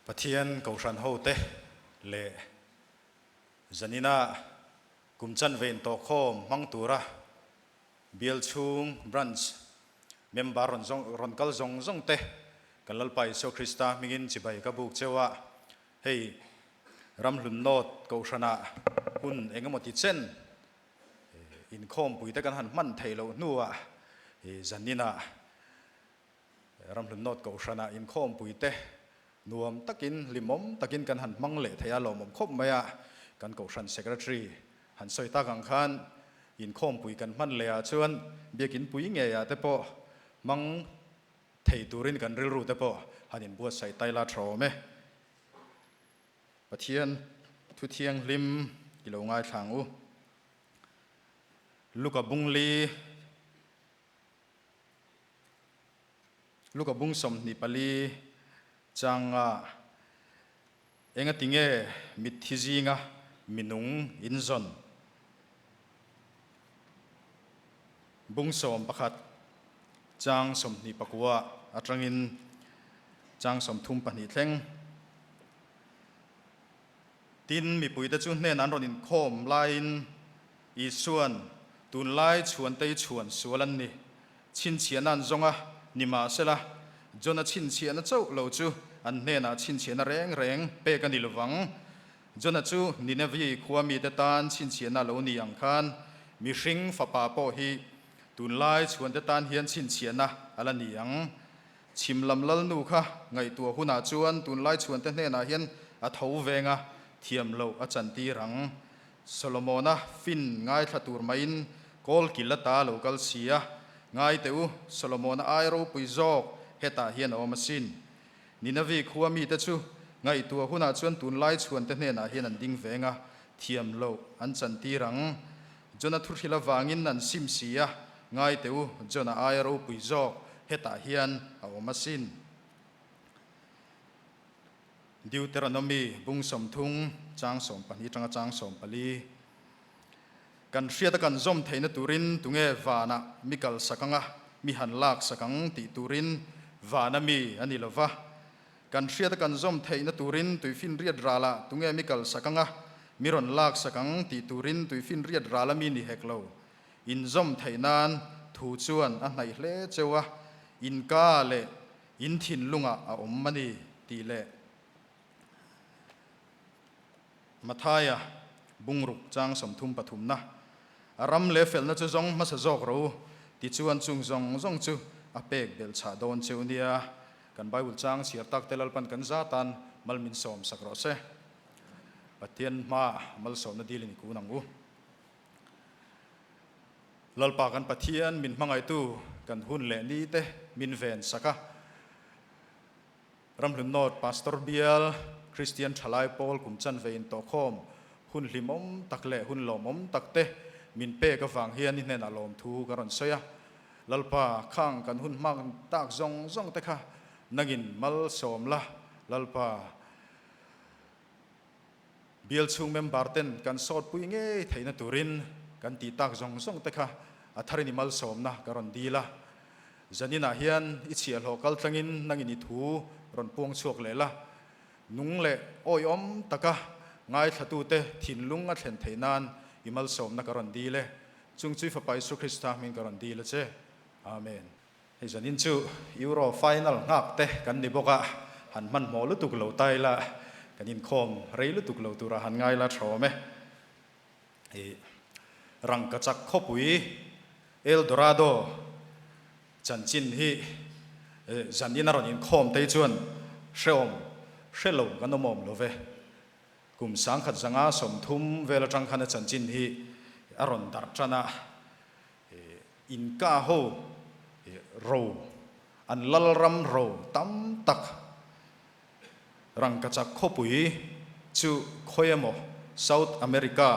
Pathian Kohhran hote leh zanina kum chanve intawhkhawm hmang tura Bial chhung Branch member rawn zawng rawn kal zawng zawng te kan Lalpa Isua Krista hmingin chibai ka buk cheu a, hei Ramhlun North Kohhranah hun engemaw ti chen inkhawmpui te kan han hman theih loh hnuah zaninah Ramhlun North Kohhranah inkhawmpui te nuam takin, hlimawm takin kan han hmang leh thei a, lawmawm khawp mai a. Kan Kohhran Secretary han sawi tak ang khan inkhawmpui kan hman leh ah chuan biakin pui ngei ah te pawh hmang thei turin kan rilru te pawh han inbuatsaih tai la tha awm e. Pathian thu thianghlim i lo ngaithla ang u. Luka Bungli. Luka bung 24 changa engati nge mitthi zinga minung in zawn? Bung 11 chang 29 atangin chang 32 thleng. Tin, mipuite chu hnen an rawn inkhawm laiin Isua'n, Tunlai chhuantei chhuan sual an ni. Chhinchhiahna an zawng a, nimahsela, Jona chhinchhiahna chauh lo chu an hnenah chhinchhiahna reng reng pek a ni lovang. Jona chu Ninevi khua mite tan chhinchhiahna a lo ni ang khan, mihring fapa pawh hi tunlai chhuante tan hian chhinchhiahna a la ni ang. Chhim lam lalnu kha ngaihtuah hunah chuan tunlai chhuante hnenah hian a tho veng a, thiam loh a chantir ang. Solomona fin ngaithla tur maiin kawl kil ata lo kal si a, Ngai teh u, Solomona ai ropui zawk hetah hian a awm asin. Ninavi khua mite chu ngaihtuah hunah chuan tunlai chhuante hnenah hian an ding veng a, thiam loh an chantir ang. Jona thuhril avangin an sim si a, Ngai teh u, Jona aia ropui zawk hetah hian a awm asin. Deuteronomy bung 30 chang 12 atanga chang 14. Kan hriata kan zawm theihna turin tunge vanah mi kal sak anga mi han lak sak ang tih turin vana mi a ni lova. Kan hriata kan zawm theihna turin tuifinriat ralah tunge mi kal sak anga mi rawn lak sak ang tih turin tuifinriat rala mi ni hek lo. Inzawm theih nan thu chuan a hnaih hle cheu a, in ka leh in thinlungah a awm a ni tih leh Mathaia bungruk chang 33 na a ram leh felna chu zawng hmasa zawk ro u tichuan chung zawng zawng chu a pek belh chhah dawn cheu nia. Kan Bible chang chhiar tak te Lalpan kan zatan mal min sawm sak rawh se. Pathian hma malsawmna dilin i kun ang u. Lalpa kan Pathian min hmangaihtu kan hun leh ni te min ven sak a. Ramhlun North Pastor Bial Kristian Thalai Pawl kum chanve intawhkhawm hun hlimawm tak leh hun lawmawm tak te min pek avang hian i hnenah lawmthu ka rawn sawi a. Lalpa khang kan hun hmang tak zawng zawng te kha nangin malsawm la Lalpa. Bial chhung member ten kan sawtpui ngei theihna turin kan tih tak zawng zawng te kha a tharin i malsawmna ka rawn dil a. Zaninah hian i chhiahhlawh kal tlangin nangin i thu rawn puang chhuak leh la, nung leh awihawm taka ngaithlatute thinlung a thlen theih nan i malsawmna ka rawn dil e. Chung chu i Fapa Isu Krista hming ka rawn dil a che. Amen. Hei zanin chu Euro final nghak te kan ni bawk a, han hmanhmawh lutuk lo ta ila, kan inkhawm rei lutuk lo turah han ngai la tha awm e. I rangkachak khawpui El Dorado chanchin hi zanin a rawn inkhawm te hi chuan hrehawm hre lo kan awm awm lo ve. Kum 1930 vel atang khan a chanchin hi a rawn darh tan a. Inka ho ro, an lalram ro tam tak rangkachak khawpui chu khawi emaw South America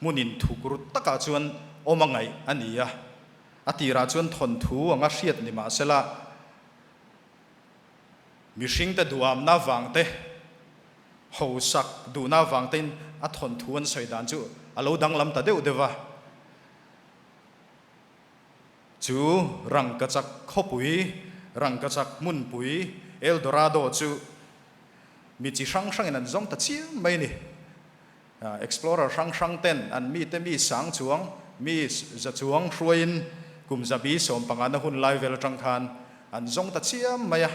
hmunin thuk rut takah chuan awm a ngaih a ni a. A tirah chuan thawnthu anga hriat ni mahsela mihringte duhamna vangte, hausak duhna vangtein a thawnthu an sawi dan chu a lo danglam ta deuh deuh a. Chu rangkachak khawpui, rangkachak hmunpui El Dorado chu Mi chi hrang hrangin an zawng ta chiam mai a ni. Explorer hrang hrang ten an mite mi sang chuang, mi za chuang hruaiin kum zabi sawmpangana hun lai vel atang khan an zawng ta chiam mai a.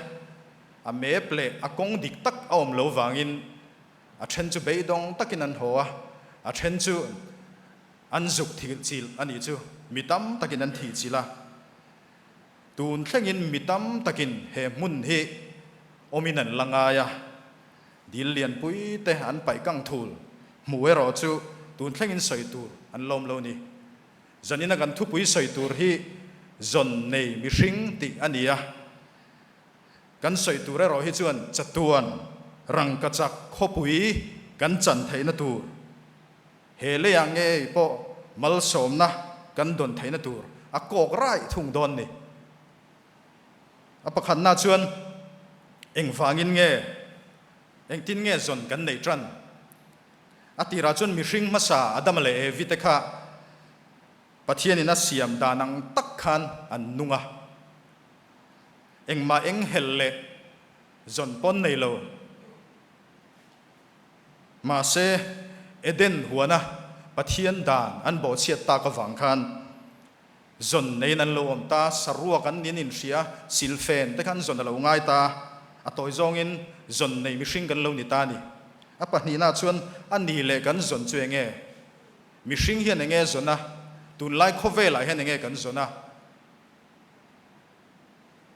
A map leh a kawng dik tak a awm lo vangin a then chu beidawng takin an haw a, a then chu an zuk thilh chilh a nih chu mi tam takin an thih chilh a. Tun thlengin mi tam takin he hmun hi awmin an la ngai a, dil lianpui te an paih kang thul hmuh erawh chu tun thlengin sawi tur an lawm lo ni. Zanina kan thupui sawi tur hi zawn nei mihring tih a ni a, kan sawi tur erawh hi chuan chatuan rangkachak khawpui kan chan theihna tur, He leiah ngei pawh malsawmna kan dawn theihna tur a kawk raih thung dawn ni. A pakhatna chuan engvangin nge, engtin nge zawn kan neih tan? A tirah chuan mihring hmasa Adama leh Evi te kha Pathianin a siam dan ang tak khan an nung a. Engmah enghelh leh zawn pawn nei lo. Mahse, Eden huana Pathian dan an bawhchhiat tak avang khan zawn neiin an lo awm ta, saruak an niin inhria, silfen te khan zawn a lo ngai ta, a tawi zawngin zawn nei mihring kan lo ni ta a ni. A pahnihna chuan a ni leh kan zawn chu enge? Mihring hian enge zawn a? Tunlai khawvelah hian enge kan zawn a?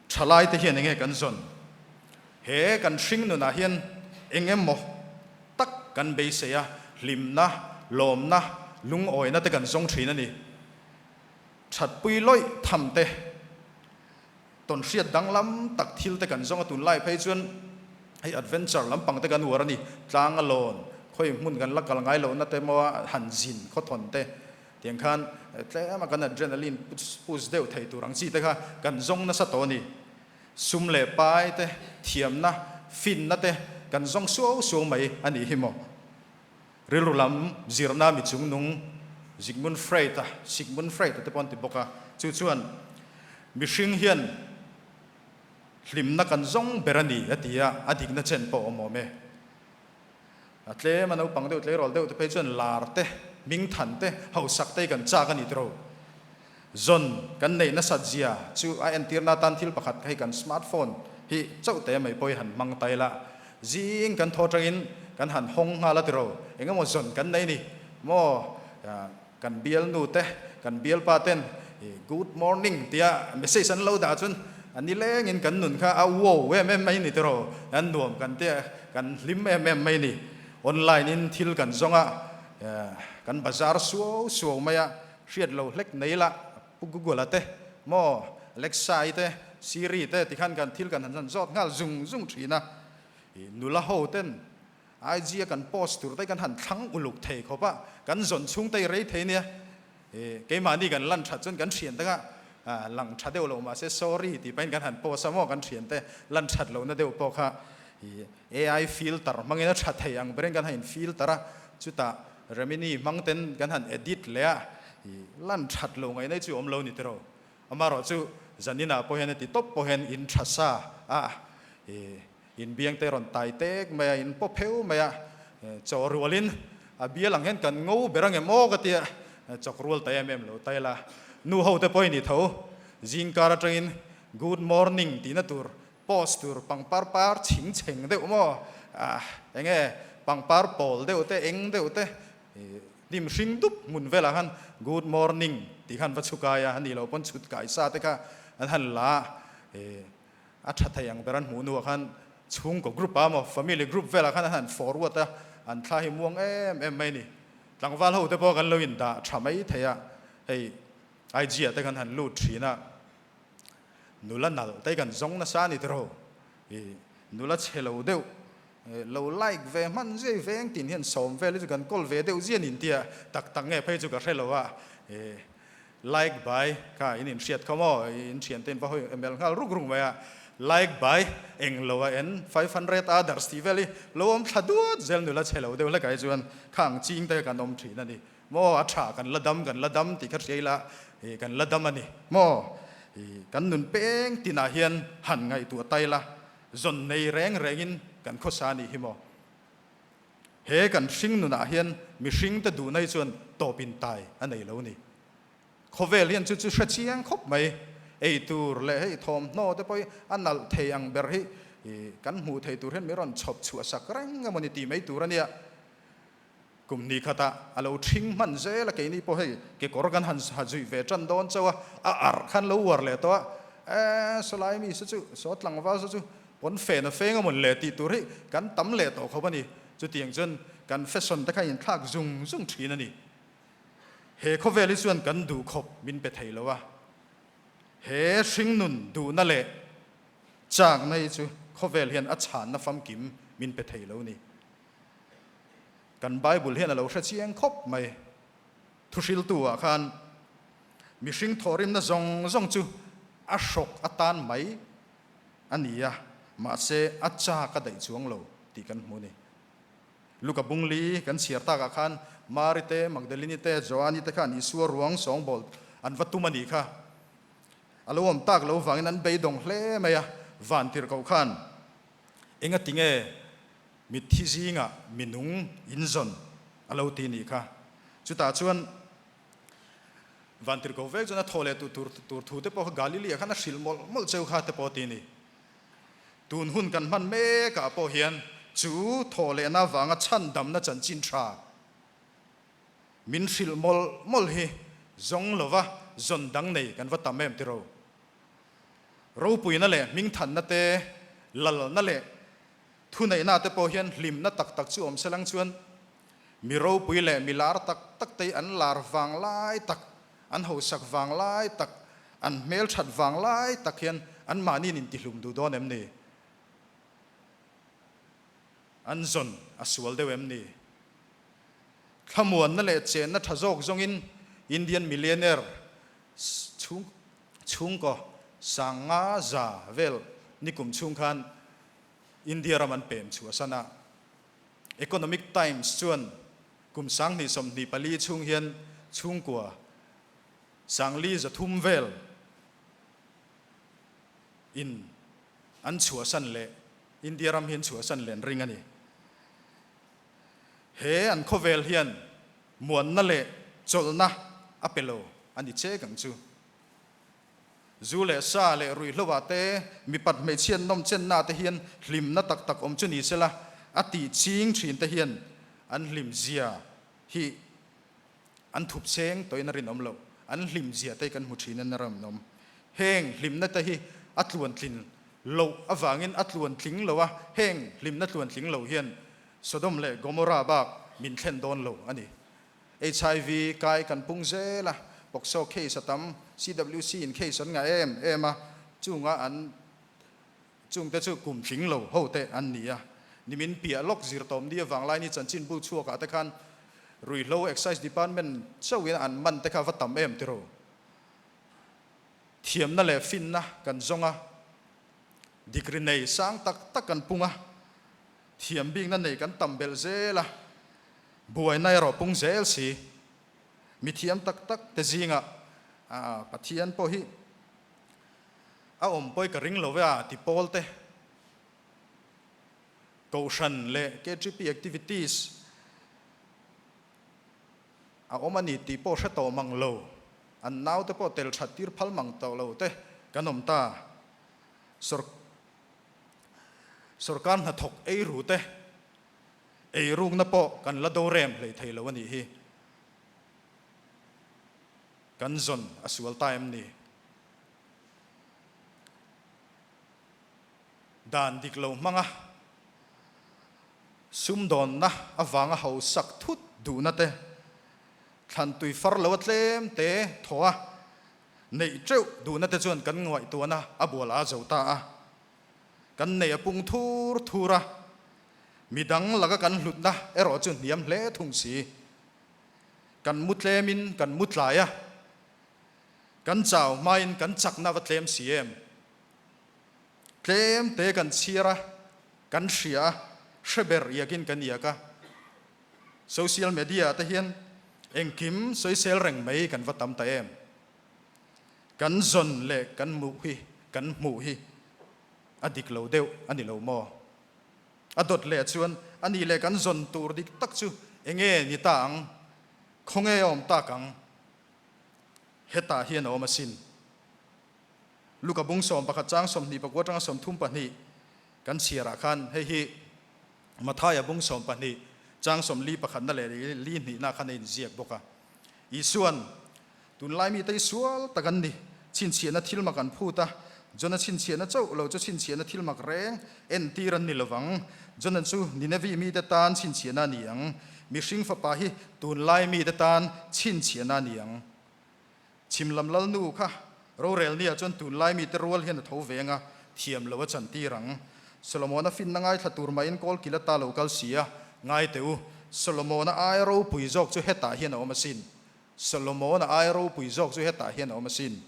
Thalaite hian enge kan zawn? He kan hring nunah hian eng emaw tak kan beisei a, hlimna, lawmna, lungawina te kan zawng thin a ni. Thatpui lawih tham te, tawnhriat danglam tak thil te kan zawng a, tunlai phei chuan hei adventure lampang te kan uar a ni, tlang a lawn, khawi hmun kan la kal ngai lohna te emaw han zin khawthawn te Tiang khan tlema kan adrenaline push deuh thei tur ang chi te kha kan zawng nasa tawh a ni. Sum leh pai te, thiamna, finna te kan zawng suau suau mai a nih hi maw. Rilru lam zirna mi chungnung Zigmund Freud-a, Sigmund Freud-a te pawh an ti bawk a, chu chuan mihring hian hlimna kan zawng ber a ni a ti a, a dikna chen pawh a awm awm e. A tlem a naupang deuh tleirawl deuh te phei chuan lar te, hming than te, hausak te hi kan chak a ni tiro. Zawn kan neih nasat zia chu a entirna atan thil pakhat hei kan smartphone hi chauh te mai pawh hi han hmang ta ila. Zing kan thaw atangin kan han hawng nghal a tiro. Eng emaw zawn kan nei ni maw? Kan bialnu te, kan bialpa ten good morning tia message an lo dah chuan a nilengin kan nun kha a wow em em mai ni tiraw, kan nuam kan tia kan hlim em em mai ni. Online in thil kan zawng a, kan bazar suau suau mai a, hriat lo hlek nei la Pu Google a te maw Alexa i te Siri te tikhan kan thil kan han zawt nghal zung zung thin a, nula ho ten IG a kan post tur te kan han thlang uluk thei khawp a, kan zawn chhung te i rei thei nia. Keimahni kan lan that chuan kan thian te kha lang tha deuh lo mahse sorry tih pahin kan han post a maw kan thian te lan that lohna deuh pawh kha AI filter hmangin a tha thei ang berin kan han in filter a, chutah Remini hmang ten kan han edit leh a, lan that lo ngaihna hi chu awm lo ni tiraw. Amaherawh chu zaninah pawh hian heti tawp pawh hian in tha sa a, In biang te rawn tai tek mai a, in paw pheu mai a, chaw rualin a bial ang hian kan ngo ber ang em aw ka ti a, chawk rual ta em em lo ta ila. Nu ho te pawh i ni tho, zingkar atangin good morning tihna tur post tur pangpar par chhing chheng deuh maw, ah enge pangpar pawl deuh te eng deuh te hnim hring dup hmun velah khan good morning tih khan va chhukai a, a nih loh pawn chhut kai sa te kha an han la a. A tha thei ang ber an hmuh hnuah khan chhungkaw group ah maw family group velah khan an han forward a, an thla hi muang em em mai a ni. Tlangval ho te pawh kan lo indah tha mai thei a, hei IG ah te kan han lut thin a, nula nalh te hi kan zawng nasa a ni tiraw, ih nula chhe lo deuh lo like ve hman zui veng tin hian sawm vel hi chu kan kawl ve deuh zia nin tia tak tak nge phei chu ka hre lo a, ih Like by kha in inhriat kha maw in thiante in va hawi melh nghal ruk ruk mai a, like by eng lo a en 500 others tih vel hi lo awm thla duat zel nula chhe lo deuh hlekah hi chuan kha ang ching te kan awm thin a ni maw a tha kan la dam kan la dam tih kha hria ila ih kan la dam a ni maw ih kan nun peng tinah hian han ngaihtuah tai la zawn nei reng rengin kan. kan khawsa a nih hi maw? He kan hring nunah hian mihringte duhna hi chuan tawp intai a nei lo ni. Khawvel hian chu chu hre chiang khawp mai. Ei tur leh hei thawmhnaw te pawh hi a nalh thei ang ber hi kan hmuh thei tur hian min rawn chhawp chhuah sak reng emaw ni tih mai tur a nia. Kum hnih khatah a lo ṭhing hman zel a, keini pawh hei kekawr kan han ha zui ve ṭan dawn chauh a, a arh khan lo uar leh tawh a, e sawlai mi saw chu, saw tlangval saw chu pawn fen a feng amawn le tih tur hi kan tam leh tawh khawp a ni. Chutiang chuan kan fashion te kha inthlak zung zung ṭhin a ni. He khawvel hi chuan kan duh khawp min pe thei lo a, he hringnun duhna leh chakna hi chu khawvel hian a chhanna famkim min pe thei lo a ni. Kan Bible hian a lo hre chiang khawp mai. Thuhriltu ah khan mihring thawhrimna zawng zawng chu a hrawk atan mai a ni a, mahse a chak a daih chuang lo tih kan hmu a ni. Luka bungli kan chhiar takah khan Mari te, Magdalini te, Joani te khan Isua ruang sawngbawl an va tum a nih kha. A lo awm tak lo vangin an beidawng hle mai a, van tirhkoh khan engati nge Mitthi zingah minung inzawn a lo ti nih kha. Chutah chuan Vantirhkoh vek chuan a thaw leh tur tur thu te pawh kha Galilee ah khan a hrilh mawlh mawlh cheu kha te pawh a ti ni. Tun hun kan hman mekah pawh hian chu thaw lehna avanga chhandamna chanchin tha min hrilh mawlh mawlh hi zawng lova zawn dang nei kan va tam em tiro. Ropuina leh hmingthanna te, lalna leh Thuneihna te pawh hian hlimna tak tak chu awm selang chuan mi ropui leh mi lar tak tak te hi an lar vang lai tak, an hausak vang lai tak, an hmelthat vang lai tak hian anmahniin intihlum duh dawn em ni? An zawn a sual deuh em ni? Thlamuanna leh chenna tha zawk zawngin Indian millionaire chhung chhungkaw sanga za vel nikum chhung khan India ram an pem chhuahsan a, Economic Times chuan kum 2024 chhung hian chhungkua 4300 vel in an chhuahsan leh India ram hi an chhuahsan leh an ring a ni. He an khawvel hian muanna leh chawlhna a pe lo a ni chek ang chu. Zu leh sa leh ruihhlo-ah te, mipat hmeichhiat nawm chenna te hian hlimna tak tak awm chu ni sela, a tih ching thin te hian an hlim zia hi an thup cheng tawhin a rinawm loh. An hlim zia te hi kan hmu thin in a rinawm. Heng hlimna te hi a tluantlin loh avangin a tluantling lo a, heng hlimna tluantling lo hian Sodom leh Gomorrah bak min thlen dawn lo a ni. Hiv kai kan pung zel a, POCSO case a tam, CWC in case an ngah em em a, chunga an chungte chu kum tling lo ho te an ni a. Nimin piah lawk zirtawm ni avang lai ni chanchin bu chhuakah te khan ruihhlo Excise Department chauhin an man te kha va tam em tiraw? Thiamna leh finna kan zawng a, degree nei sang tak tak kan pung a, thiam bikna nei kan tam belh zel a, Buaina erawh pung zel si. Mi thiam tak tak te zingah Pathian pawh hi a awm pawi ka ring lo ve a ti pawl te, Kohhran leh KTP activities a awm a ni tih pawh hre tawh mang lo, an naute pawh tel that tir phal mang tawh lo te kan awm ta. Sawrkar hnathawk ei ru te Eirukna pawh kan la do rem hlei thei lo a nih hi. Kan zawn a sual ta em ni? Dan dik lo hmanga sumdawnna avanga hausak thut duhna te, thlan tui far lo a tlem te thaw a neih teuh duhna te chuan kan ngaihtuahna a bual a zo ta a. Kan nei a pung thur thur a, midang laka kan hlutna erawh chu hniam hle thung si. Kan mu tlemin kan mu tlai a, kan chau hmain kan chakna va tlem si em? Tlem te kan chhiar a, kan hria a, hre ber iakin kan iak a. Social media ah te hian engkim sawisel reng mai kan va tam ta em? Kan zawn leh kan hmuh hi kan hmuh hi a dik lo deuh a ni lo maw? A dawt leh chuan, A nih leh kan zawn tur dik tak chu enge ni ta ang? Khawnge a awm tak ang? Hetah hian a awm asin. Luka bung 11 chang 24 atanga 32 kan chhiarah khan hei hi Mathaia bung 12 chang 41 na leh li hnihna khan a inziak bawk a. Isuan, Tunlai mite hi sual tak an ni, chhinchhiahna thil mak an phut a, Jona chhinchhiahna chauh lo chu chhinchhiahna thil mak reng entir an ni lovang. Jona chu Ninevi mite tan chhinchhiahna a ni ang, mihring fapa hi tunlai mite tan chhinchhiahna a ni ang. Chhim lam lalnu kha rorel nia chuan tunlai mite rual hian a tho ve anga thiam lo a chantir ang. Solomona finna ngaithla tur mahin kawl kil ata lo kal si a, ngai teh u, Solomona aia ropui zawk chu hetah hian a awm asin. Solomona aia ropui zawk chu hetah hian a awm asin.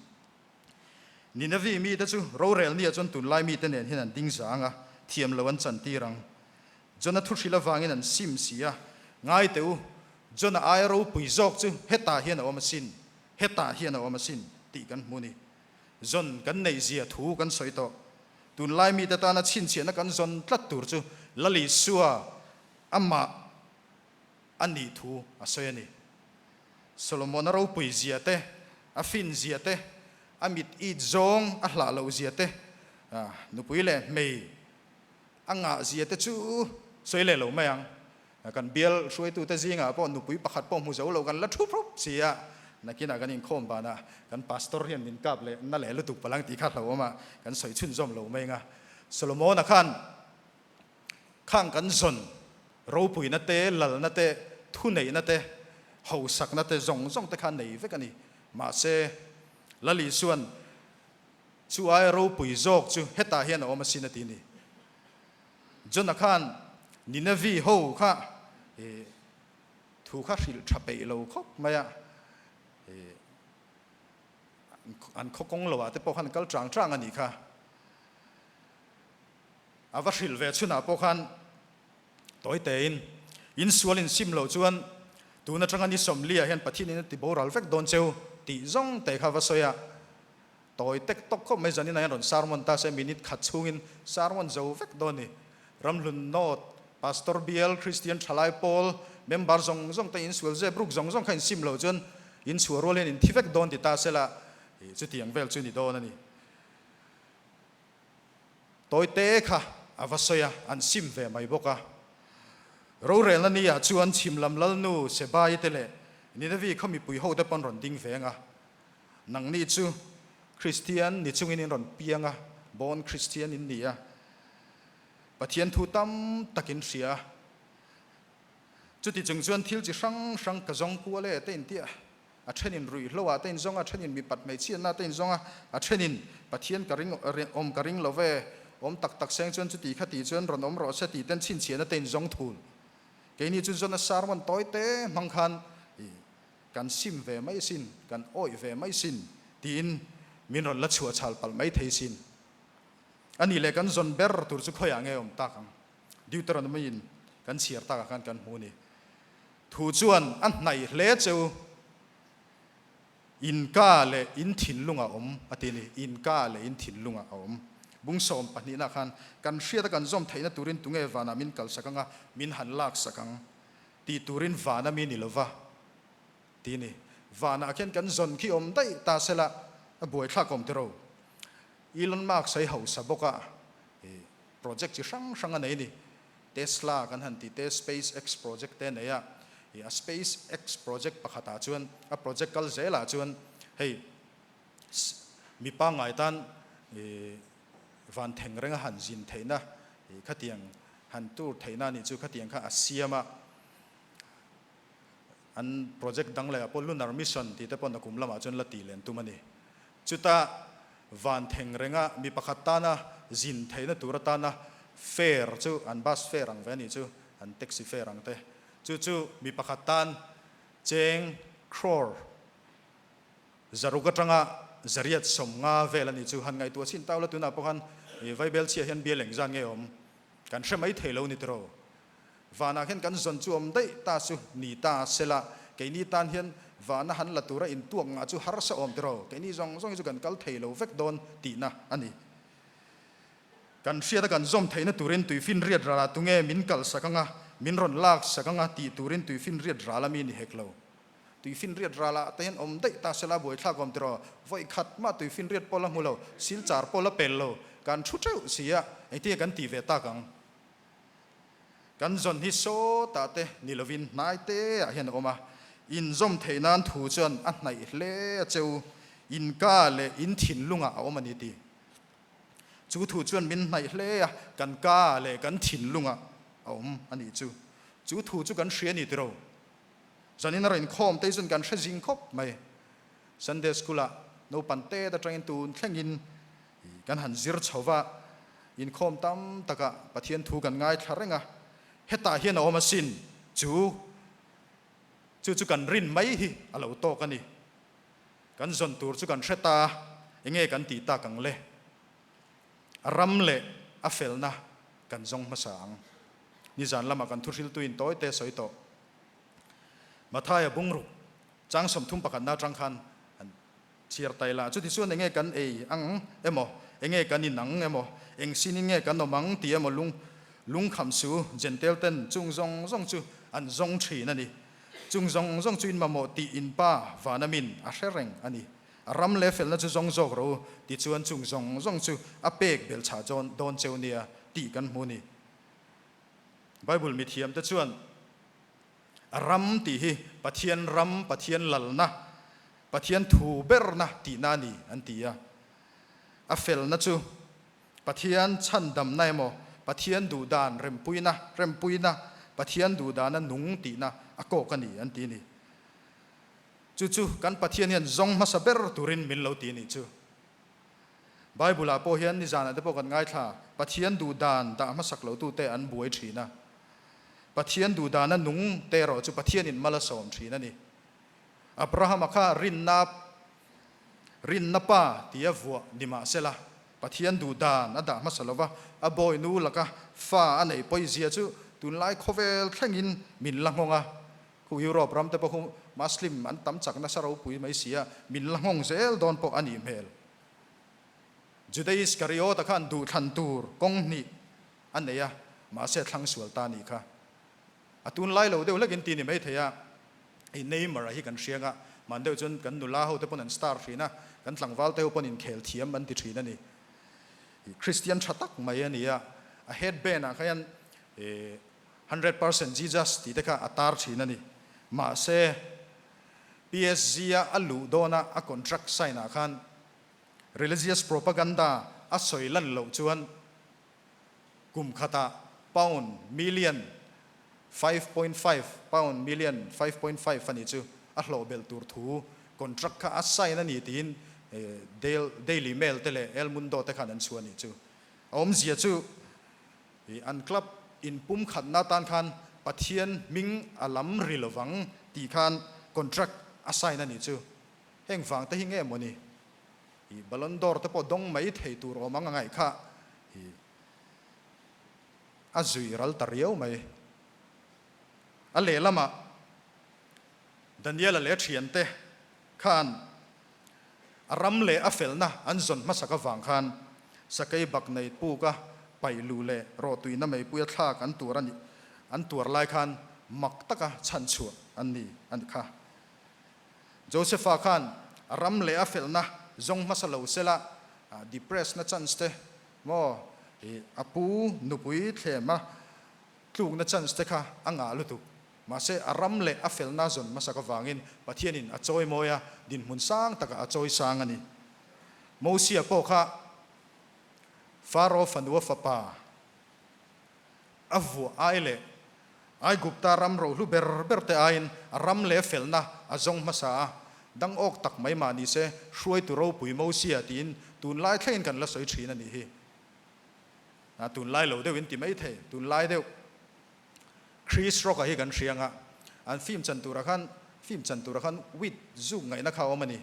Ninevi mite chu rorel nia chuan tunlai mite nen hian an ding zang a, thiam lo an chantir ang. Jona thuhril avangin an sim si a, Ngai teh u, Jona aia ropui zawk chu hetah hian a awm asin, hetah hian a awm asin tih kan hmu ni. Zawn kan neih zia thu kan sawi tawh. Tunlai mite tana chhinchhiahna kan zawn tlat tur chu Lal Isua amah a nih thu a sawi a ni. Solomona ropui zia te, a fin zia te, a mit it zawng a hlah loh zia te, nupui leh hmei A ngah zia te chu sawi leh lo mai ang. Kan bial hruaitute zingah pawh nupui pakhat pawh hmu zo lo kan la thup thup si a, nakinah kan inkhawm banah kan pastor hian min kap leh na leh lutuk palang tih kha hlauhawm a, kan sawi chhunzawm lo mai ang a. Solomona khan khang kan zawn ropuina te, lalna te, thuneihna te, hausakna te zawng zawng te kha nei vek a ni. Mahse, Lal Isuan Chu aia ropui zawk chu hetah hian a awm asin a ti ni. Jonah khan Ninevi ho kha thu kha hrilh tha peih lo khawp mai a, an khaw kawng lo ah te pawh khan kal chang chang a nih kha. A va hrilh ve chhunah pawh khan tawi tein insual insim loh chuan tun atanga ni 40 ah hian Pathianin a ti boral vek dawn cheu tih zawng te kha va sawi a. Tawi tek tawk khawp mai zanin ah hian rawn sermon ta se minute khat chhungin sermon zo vek dawn ni. Ramhlun North, Pastor Bial, Christian Thalai Pawl, member zawng zawng te insual zep ruk zawng zawng kha insim lo chuan inchhuah rual hian inthi vek dawn ti ta sela chutiang vel chu ni dawn a ni. Tawi te kha a va sawi a, an sim ve mai bawk a. Rorelna ni ah chuan chhim lam Lalnu Sebai te leh Ninevi khaw mipui ho te pawn rawn ding veng a. Nangni chu Kristian ni chungin in rawn piang a, born Christian in ni a, Pathian thu tam tak in hria a. Chuti chung chuan thil chi hrang hrang ka zawng kual e te in ti a, a thenin ruihhlo ah te in zawng a, a thenin mipat hmeichhiatna te in zawng a, a thenin Pathian ka ring awm ka ring lo ve, awm tak tak seng chuan chuti kha ti chuan rawn awm rawh se tih ten chhinchhiahna te in zawng thul. Keini chu zawn a sermon tawi te hmang khan i Kan sim ve mai sin, kan awih ve mai sin tiin min rawn la chhuah chhal palh mai thei sin. A nih leh kan zawn ber tur chu khawiah nge awm tak ang? Deuteronomy in kan chhiar takah khan kan hmu ni. Thu chuan a hnaih hle cheu in ka leh in thinlungah awm a ti a ni, in ka leh in thinlungah a awm. Bung 12 khan kan hriata kan zawm theihna turin tunge vanah min kalsak anga min han laksak ang? Tih turin van a mi ni lova ti ni. Vanah khian kan zawn khi awm daih ta sela a buaithlak awm tiro. Elon Musk a i hausa bawk a, project chi hrang hrang a nei ni. Tesla kan han tih te, SpaceX project te a nei a. A SpaceX project pakhatah chuan a project kal zelah chuan hei mi pangngai tan van theng renga han zin theihna khatiang han tur theihna a nih chu khatiang kha a siam a, an project dang leh ah pawh lunar mission tih te pawh nakum lamah chuan la tih len tum a ni. Chuta van theng renga mi pakhat tana zin theihna tur atana fare chu an bus fare ang ve a nih chu, an taxi fare ang te, chu chu mi pakhat tan cheng crore Zaruk atanga 150 vel a nih chu han ngaihtuah chin tau la tunah pawh khan Vaibel chhia hian bial eng zan nge awm kan hre mai thei lo ni tiraw. Vanah hian kan zawn chu awm daih ta chu ni ta sela keini tan hian vana han la tura intuak ngah chu harsa awm tiraw keini zawng zawng hi chu kan kal thei lo vek dawn tihna a ni. Kan hriat a kan zawm theihna turin tuifinriat ralah tunge min kalsak anga, min rawn laksak anga tih turin tuifinriat ral ami ni hek lo. Tuifinriat ralah te hian awm daih ta sela buaithlak awm tiraw? Vawi khat mah tuifinriat pawh la hmu lo, silchar pawh la pel lo, kan thu teuh si a, engtinge kan tih ve tak ang? Kan zawn hi sawtah te ni lovin hnai te ah hian a awm a, inzawm theih nan thu chuan a hnaih hle a cheu, inka leh in thinlungah a awm a ni ti. Chu thu chuan min hnaih hle a, kan ka leh kan thinlungah a awm a nih chu. Chu thu chu kan hria a ni tiro. Zanin a rawn inkhawm te hi chuan kan hre zing khawp mai. Sunday School ah naupang tet atangin tun thlengin kan han zir chho va, inkhawm tam takah Pathian thu kan ngaithla reng a, hetah hian a awm asin, chu chu chu kan rin mai hi a lo tawk a ni. Kan zawn tur chu kan hre ta, enge kan tih tak ang le? A ram leh a felna kan zawng hmasa ang. Nizan lamah kan thuhriltuin tawi te sawi tawh. Mathaia bungruk chang 31 na atang khan an chhiar tai la. Chuti chuan enge kan ei ang emaw, enge kan in ang emaw, eng sinin nge kan awm ang tih emaw lung lungkham su Jentail ten chung zawng zawng chu an zawng thin a ni. Chung zawng zawng chu in mamawh tih in Pa vana min a hre reng a ni. A ram leh felna chu zawng zawk rawh u, tichuan chung zawng zawng chu a pek belchhah dawn cheu nia tih kan hmu a ni. Bible mithiamte chuan a ram tih hi Pathian ram, Pathian lalna, Pathian thu berna tihna a ni an ti a. A felna chu Pathian chhandamna emaw, Pathian duhdan rempuina, rempuina, Pathian duhdana nung tihna a kawk a ni an ti a ni. Chu chu kan Pathian hian zawng hmasa ber turin min lo ti a nih chu. Bible ah pawh hian nizanah te pawh kan ngaithla, Pathian duhdan dah hmasak lo tute an buai thin a. Pathian duhdana nung te erawh chu Pathianin mal a sawm thin a ni. Abrahama kha rinna rinna pa tia vuah ni mah sela, Pathian duhdan a dah hmasa lova, a bawinu laka fa a nei pawizia chu tunlai khawvel thlengin min la nghawng a. Khu Europe ram te pawh khu Muslim an tam chak nasa ropui mai si a, min la nghawng zel dawn pawh a nih hmel. Juda Iskariota khan duhthlan tur kawng hnih a nei a, mahse a thlang sual ta a nih kha. A tunlai lo deuh hlekin ti ni mai thei a, hei Neymar a hi kan hriang a, hman deuh chuan kan nula ho te pawn an star thin a, kan tlangval te ho pawn inkhel thiam an ti thin a ni. Christian tha tak mai a ni a, a headband ah kha hian 100% Jesus tih te kha a tar thin a ni. Mahse, PSG a a luh dawna a contract sign ah khan religious propaganda a sawi lan loh chuan kum khatah pound million 5.5, pound million 5.5 a nih chu a hlawh belh tur thu contract kha a sign a ni tiin Daily Mail te leh El Mundo te khan an chhuah a nih chu. A awmzia chu I an club inpum khatna atan khan Pathian hming a lam ri lovang tih khan contract a sign a nih chu. Heng vang te hi nge maw ni? I Ballon d'Or te pawh dawng mai thei tur awm ang a ngaih kha i a zui ral ta riau mai. A lehlamah Daniela leh a thiante khan A ram leh a felna an zawn hmasak avang khan sakei bak nei puka paih luh leh rawhtuina meipuia thlak an tuar a nih an tuar lai khan mak taka chhan chhuah an ni a ni kha. Josepha khan a ram leh a felna zawng hmasa lo sela depress na chance te maw a pu nupui thlema tlukna chance te kha a ngah lutuk. Mahse, a ram leh a felna zawn hmasak avangin Pathianin a chawi mawi a, dinhmun sang takah a chawi sang a ni. Mosia pawh kha Faro fanua fapa a vuah ai leh Aigupta ram rohlu ber ber te aiin a ram leh a felna a zawng hmasa a, dang awk tak mai mah ni se hruaitu ropui Mosia tiin tunlai thlengin kan la sawi thin a nih hi. Tunlai lo deuhin ti mai thei, tunlai deuh. Chris Rock-a hi kan hria anga, an film chan turah khan film chan turah khan weed zuk ngaihna kha a awm a ni.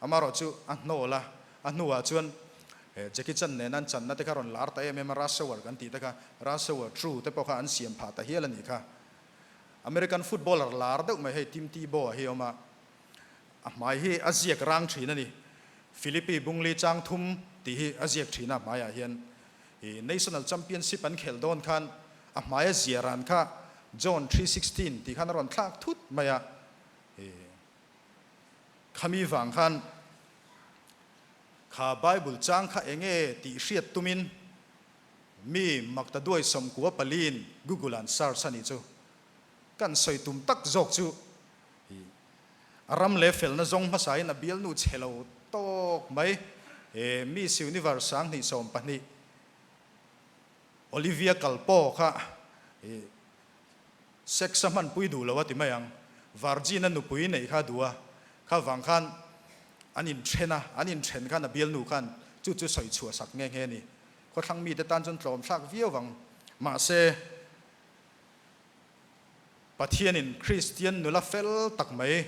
Amaherawh chu a hnawl a, a hnuah chuan Jackie Chan nena an channa te kha rawn lar ta em em a, Rush Hour kan tih te kha, Rush Hour True te pawh kha an siam phah ta hial a nih kha. American footballer lar deuh mai hei Tim Tebow-a hi a awm a, a hmai hi a ziak rang thin a ni. Philippi Bungli chang thum tih hi a ziak thin a hmaiah hian. National Championship an khelh dawn khan a hmaia zia ran kha John 3:16 tih khan a rawn thlak thut mai a. Khami vang khan kha Bible chang kha enge tih hriat tumin mi makta duai sawmkua paliin Google an search a nih chu. Kan sawi tum tak zawk chu a ram leh felna zawng hmasain a bialnu chhe lo tawk mai he Miss Universe 2012 Olivia Culpo kha sex a hmanpui duh lo a ti mai ang. Virgin a nupui neih kha a duh a, kha vang khan an inthen a, an inthen khan a bialnu khan chu chu sawi chhuah sak nghe nghe a ni. Khawthlang mite tan chuan tlawm thlak viau vang. Mahse, Pathianin Kristian nula fel tak mai,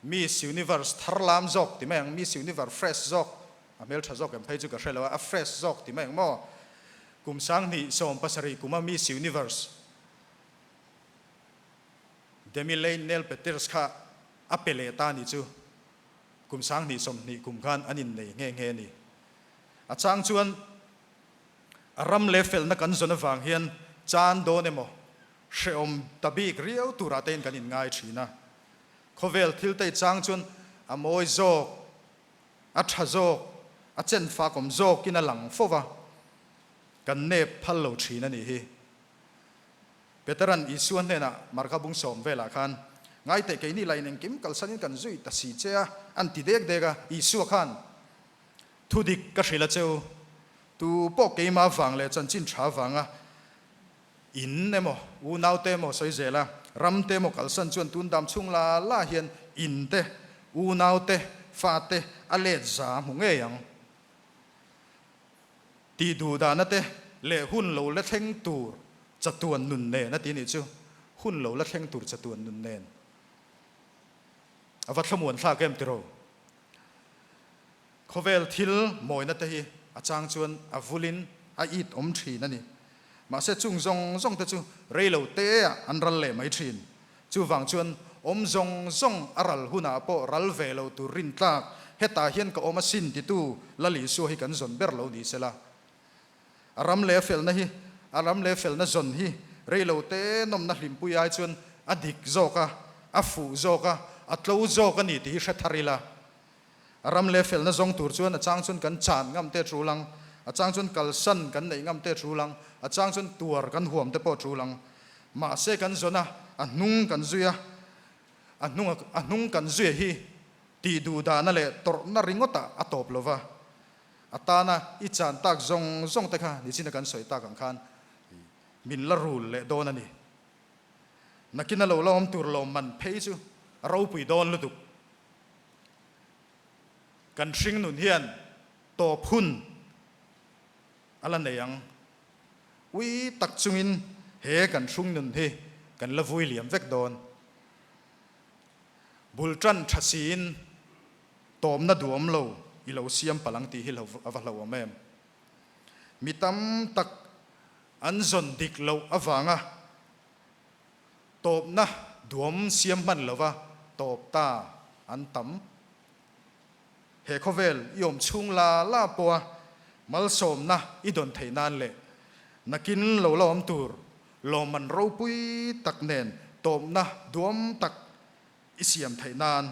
Miss Universe thar lam zawk ti mai ang, Miss Universe fresh zawk, a hmeltha zawk em phei chu ka hre lo a, a fresh zawk ti mai ang maw? Kum 2017 kuma Miss Universe Demi Lane Nel Peters kha a pe leh ta ni chu kum 2020 kum khan an innei nghe nghe a ni. A chang chuan a ram leh felna kan zawn avang hian chan dawn emaw hrehawm ta bik riau turah te in kan inngai thin a. Khawvel thil te chang chuan a mawi zawk, a tha zawk, a chen fakawm zawkin a lang fo va, kan nep phal lo thin a nih hi. Peteran Isua hnenah Marka bung sawm velah khan, Ngaiteh keini lain engkim kalsanin kan zui ta si che a, an ti dek dek a. Isua khan, Thudik ka hrilh a cheu, tu pawh keimah vang leh chanchin tha vanga In emaw, unaute emaw sawi zel a, ramte emaw kalsan chuan tun dam chhung la la hian in te, unaute, fate a let za hmu ngei ang. Tih duh dahna te leh hun lo la thleng tur chatuan nun nen a ti nih chu, hun lo la thleng tur chatuan nun nen. A va thlamuan thlak em tiraw? Khawvel thil mawina te hi a chang chuan a vulin a it awm thin a ni. Mahse chung zawng zawng te chu rei lo te ah an ral leh mai thin. Chuvang chuan awm zawng zawng a ral hunah pawh ral ve lo tur rintlak hetah hian ka awm asin titu Lal Isua hi kan zawn ber lo ni sela. A ram leh a felna hi a ram leh felna zawn hi rei lo te nawmna hlimpui ai chuan a dik zawk a, a fuh zawk a, a tlo zawk a ni tih hi hre thar ila. A ram leh felna zawng tur chuan a chang chuan kan chan ngam te tul ang, a chang chuan kalsan kan neih ngam te tul ang, a chang chuan tuar kan huam te pawh tul ang. Mahse kan zawn a, a hnung kan zui a, a hnung a hnung kan zui a hi tih duh dahna leh tawrhna ringawtah a tawp lo va. A tana i chan tak zawng zawng te kha nichina kan sawi tak ang khan min la rul leh dawn a ni. Nakin a lo la awm tur lawmman phei chu a ropui dawn lutuk. Kan hring nun hian tawp hun a la nei ang. Ui tak chungin he kan hrung nun hi kan la vui liam vek dawn. Bul tan tha siin tawmna duhawm lo i lo siam palh ang tih hi a va hlauhawm em. Mi tam tak an zawn dik loh avanga Tawpna duam siam hman lova tawp ta an tam. He khawvel i awm chhung la la pawha malsawmna i dawn theih nan leh nakin lo la awm tur lawmman ropui tak nen tawpna duam tak i siam theih nan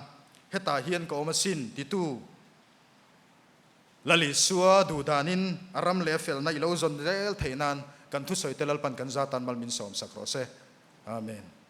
hetah hian ka awm asin titu Lal Isua duh danin a ram leh a felna i lo zawn zel theih nan kan thusawite Lalpan kan zatan mal min sawmsak rawh se. Amen.